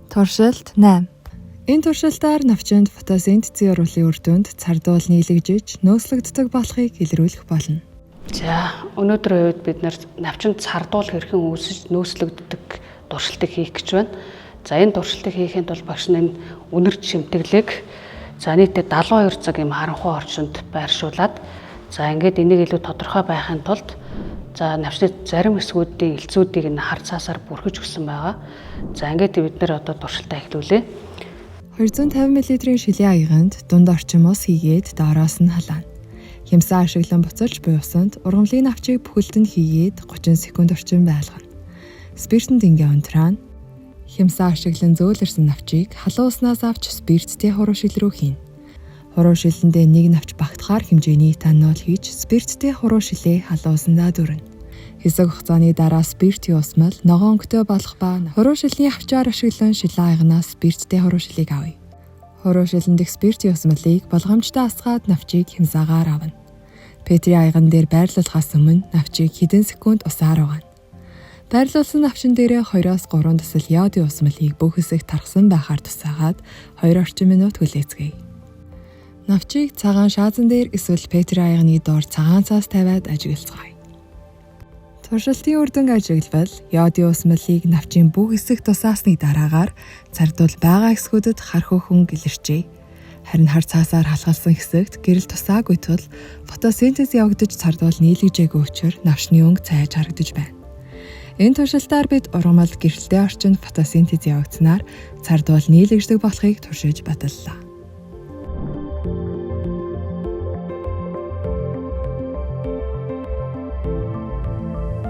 Туршилт 8. Энэ туршилтаар навчинд фотосинтезийн уруулын үр дүнд цардуул нийлэгжиж нөөцлөгддөг болохыг илрүүлэх болно. За, өнөөдрийн үед бид нар навчинд цардуул хэрхэн үүсэж нөөцлөгддөг туршилтыг хийх гэж байна. За, энэ туршилтыг хийхэд бол багш нь энэ үнэрч шимтгэлийг за нийтдээ 72 цаг юм харанхуй орчинд байршуулад, за ингээд энийг илүү тодорхой байхын тулд за навчны зарим хэсгүүдийн элцүүдийг нь хар цаасаар бүрхэж өгсөн байгаа. За, ингээд бид нэр одоо туршилтаа эхлүүлье. 250 мл-ийн шилийн аяганд дунд орчим ус хийгээд доороос нь халаана. Хямсаа ашиглан буцалж буй усанд ургамлын навчийг бүхэлд нь хийгээд 30 секунд орчим байлгана. Спиртэнд ингээ унтраана. Хямсаа ашиглан зөөлрсөн навчийг халуун уснаас авч спирттэй хуруу шил рүү хийнэ. Хуруу шилэндээ нэг навч багтахаар хэмжээний этанол хийж спирттэй хуруу шилээ халуун усандаа дүрнэ. Хэсэг хугацааны дараа спиртийн усмал ногоон өнгөтэй болох ба хуруу шилийн хавчаар ашиглан шилэн аягнаас спирттэй хуруу шилийг авъя. Хуруу шилэн дэх спиртийн усмалыг болгоомжтой асгаад навчийг хямсаагаар авна. Петри аяган дээр байрлуулахаас өмнө навчийг хэдэн секунд усаар угаана. Байрлуулсан навчин дээрээ 2-оос 3 дусал йодын усмалыг бүх хэсэгт тархсан байхаар тусаагаад 2 орчим минут хүлээцгээе. Навчийг цагаан шаазан дээр эсвэл петри аягны доор цагаан цаас тавиад ажиглацгаая. Туршилтын үр дүнг ажиглавал йодын усмалыг навчийн бүх хэсэгт тусаасны дараагаар цардуул байгаа хэсгүүдэд хар хөх өнгө илэрчээ. Харин хар цаасаар халахалсан хэсэгт гэрэл тусаагүй тул фотосинтез явагдаж цардуул нийлэгжээгүй учир навчны өнгө цайж харагдаж байна. Энэ туршилтаар бид ургамал гэрэлтэй орчинд фотосинтез явагдсанаар цардуул нийлэгждэг болохыг туршиж баталлаа.